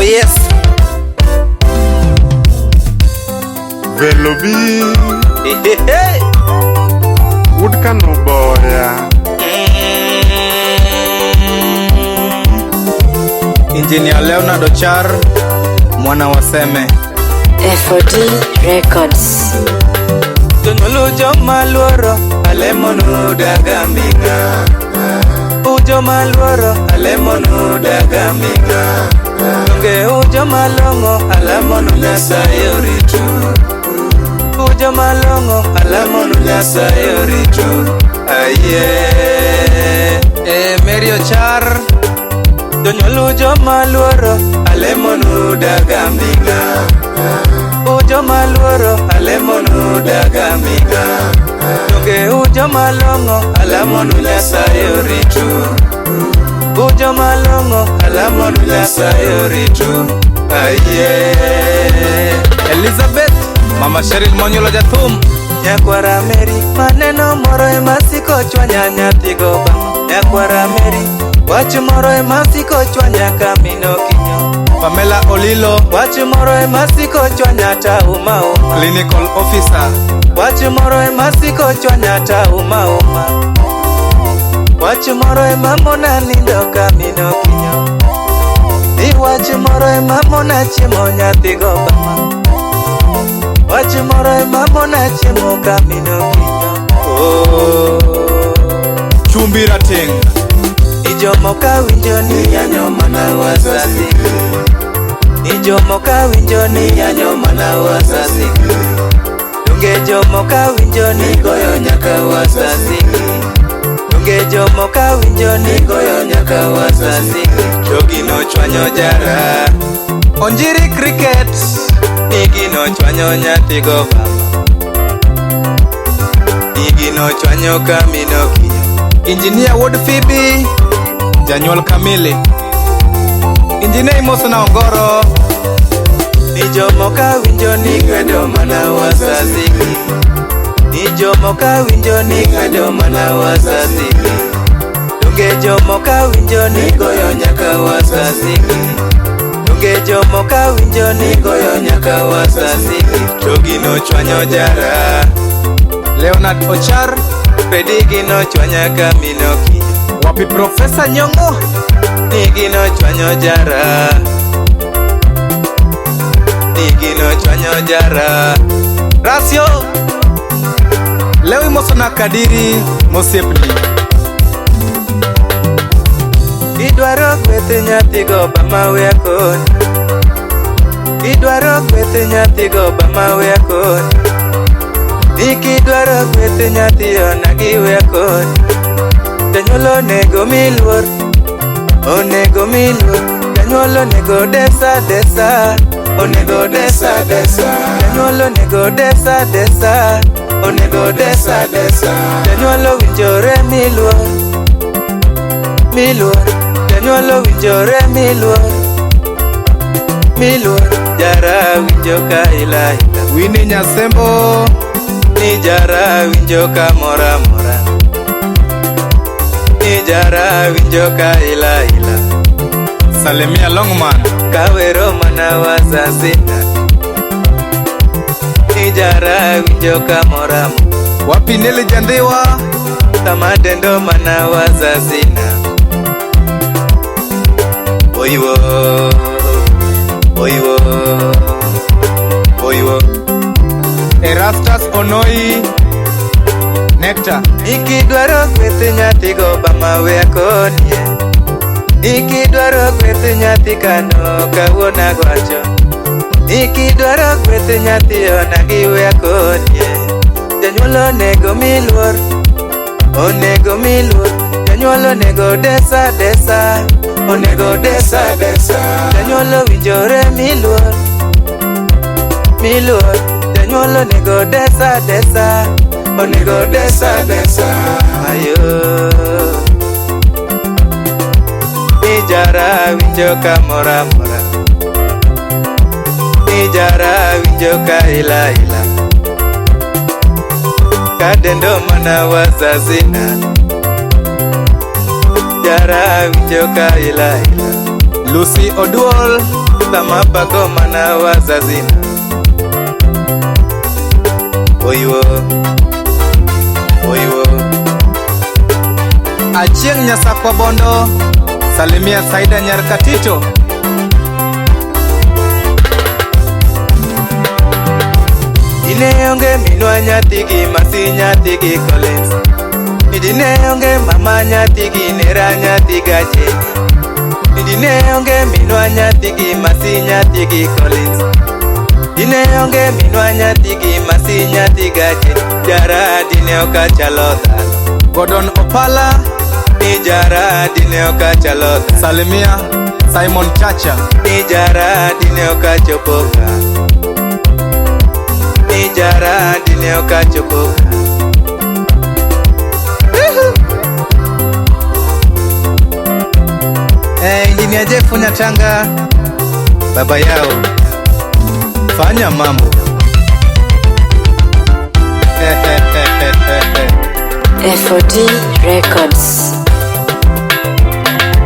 Oh yes. Velobi. Hey, hey. Wood Kano Boya. Engineer Leonard Ochar, mwana wa Seme. FOD Records. Jonyuol joma luoro alemonu daga minga. Ujoma luoro alemonu daga minga. Donge ujoma long'o alamonu Nyasaye oritu. Ujoma long'o alamonu Nyasaye oritu. Aye. E Mary Ochar, Jonyuol joma luoro alemonu daga minga. Ujoma luoro alemonu daga minga. Donge ujoma long'o alamonu Nyasaye oritu. Ujoma long'o alamonu Nyasaye oritu. Aye. Elizabeth, Mama Cheryl Monyuolo Jathum. Nyakwara Mary, maneno moro ema siko chwanya nyathigo ba. Nyakwara Mary, wach moro ema siko chwanya kamino kinyo. Pamela Olilo, Wach moro ema siko chwanya ta uma uma. Clinical Officer. Wach moro ema siko chwanya ta uma uma. Wach moro ema mona nindo kamino kinyo. Ni wach moro ema mona chiemo nyathigo bama. Wach moro ema mona chiemo kamino kinyo. Oh. Chumbi Rateng, Ijomo ka winjo ni yanyo mana wazazi. Ijomo ka winjo ni yanyo mana wazazi. Donge jomo ka winjo ni goyo nyaka wazazi. Donge jomo ka winjo ni goyo nyaka wazazi. To gino chwanyo jara. Onjiri Cricket, Ni gino chwanyo nyathigo baba. Ni gino chwanyo kamino kinyo. Engineer Wuod Phoebe, Janyuol Kamili. Engineer Imosona Ongoro, Ni jomo ka winjo ni ng'ado mana wazazi. Ni jomo ka winjo ni ng'ado mana wazazi. Donge jomo ka winjo ni goyo nyaka wazazi. Donge jomo ka winjo ni goyo nyaka wazazi. To gino chwanyo jara. Leonard Ochar, Pedi gino chwanya kamino kinyo. Wapi Profesa Nyong'o, Ni gino chwanyo jara. Ni gino chwanyo jara. Rasio. Leo Imosona Kadiri Mosiepni. Idwaro gweth nyathigo bama we akoni. Idwaro gweth nyathigo bama we akoni. Ikidwaro gweth nyathi onagi we akoni. Janyuol onego mi luor, onego mi luor. Janyuol onego desa desa, onego desa desa. Janyuol onego desa desa, onego desa desa. Janyuol owinjore mi luor, mi luor. Janyuol owinjore mi luor, mi luor. Jara winjo ka ila ila. Winnie Nyasembo, Ni jara winjo ka mora mora. Ni jara winjo ka ila ila. Salimia Longman, Kawero mana wazazina. Ni jara winjo ka mora mora. Wapi Neli Jandhiwa, Tamadendo mana wazazina. Oiwo, oiwo, oiwo. Erastus Onoi, Nectar, Ikidwaro gweth nyathigo bama we akonie. Ikidwaro gweth nyathi kano kawuono agwacho. Ikidwaro gweth nyathi onagi we akonie. Janyuol onego mi luor, onego mi luor. Janyuol onego desa desa, onego desa desa. Janyuol owinjore mi luor, mi luor. Janyuol onego desa desa, onego desa desa. Ayo. Ni jara winjo ka mora mora. Ni jara winjo ka ila ila. Kadendo mana wazazina. Jara winjo ka ila ila. Lucy Oduol, Sama mana wazazi Oiwo Oiwo Achieng' Nyasakwa Bondo, salimia Saida Nyarkatito. Dine onge minwa nyathigi masi nyathigi Collins Dine onge mama nyathigi nera nyathi gache Dine onge minwa nyathigi masi nyathigi Collins Dine onge minwa nyathigi masi nyathi gache Jara dine okachalo dhano Gordon Opala, Ni jara dine okachalo dhano salimia Simon Chacha. Ni jara dine okachopo ka Ni jara dine okachopo ka Engineer Jeff Nyatanga, baba yao, fanya mambo. FOD Records.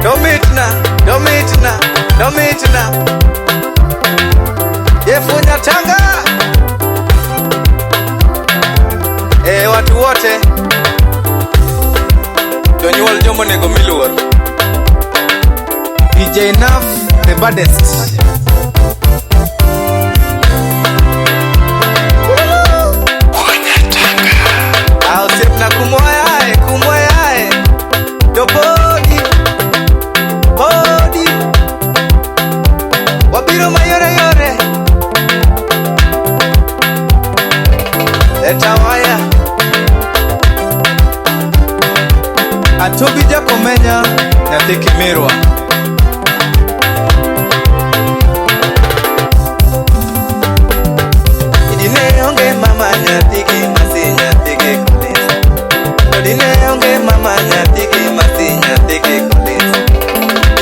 Domitna, domitna, domitna Jeff Nyatanga. Watu wote Jonyuol jomonego miluor DJ Naf, the baddest. Osiepna kumwayae, kumwayae To podi, podi Wabiro mayore yore Leta waya Atobi Jakomenya, nyathi Kimirwa. Dine onge mama nyathigi masi nyathigi Collins To dine onge mama nyathigi masi nyathigi Collins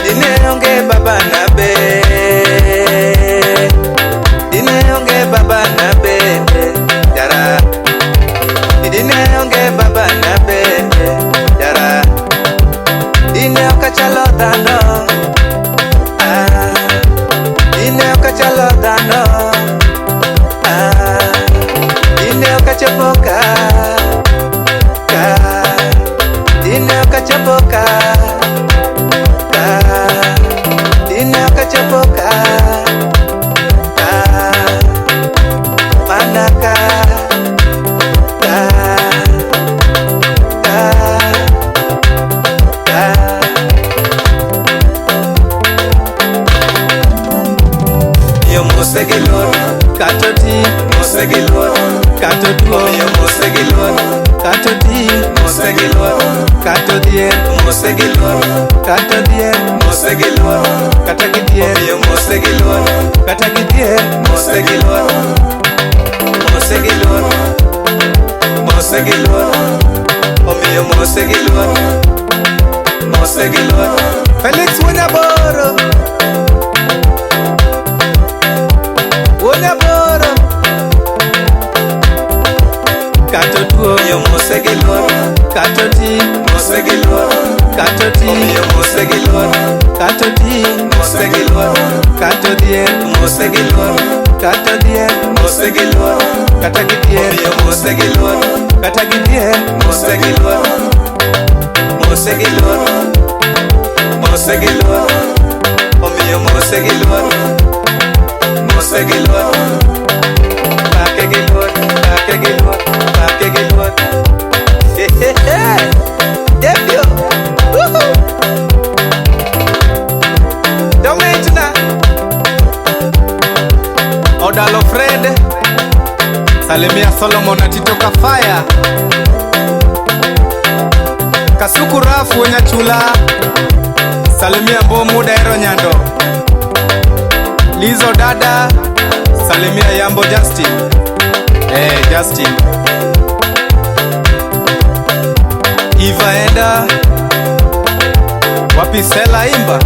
Dine onge baba na be Dine onge baba na be Jara Dine onge baba na be Jara Dine okachalo dhano Ah Dine okachalo dhano Ah Dine okachopo ka ka Dine okachopo ka ka Dine okachopo ka ka Mana ka ka ka ka Yo mose gi luor Kato ti, mose gi luor kato tuo, Yo mose gi luor kato ti, mose gi luor kato dhier, mose gi luor kato dhier, mose gi luor kata gi dhier, Yo mose gi luor kata gi dhier. mose gi luor mose gi luor mose gi luor Omiyo mose gi luor mose gi luor Felix Wuonyaboro, Wuonyaboro, kato tuo, Omiyo mose gi luor kato ti, mose gi luor kato ti, Omiyo mose gi luor kato ti, mose gi luor kato dhier, mose gi luor kato dhier, mose gi luor kata gi dhier, Omiyo mose gi luor kata gi dhier. mose gi luor mose gi luor mose gi luor Omiyo mose gi luor mose gi luor Pake gi luor pake gi luor pake gi luor Jeffio, woohoo! Domitna, Odalo Fred, salimia Solomon Atito Kafaya, Kasuku Rafu Nyachula, salimia Mbomu Daero Nyando, Lizo Dada, salimia Yambo Justin. Justin. Eva Enda, wapi Sela Imba?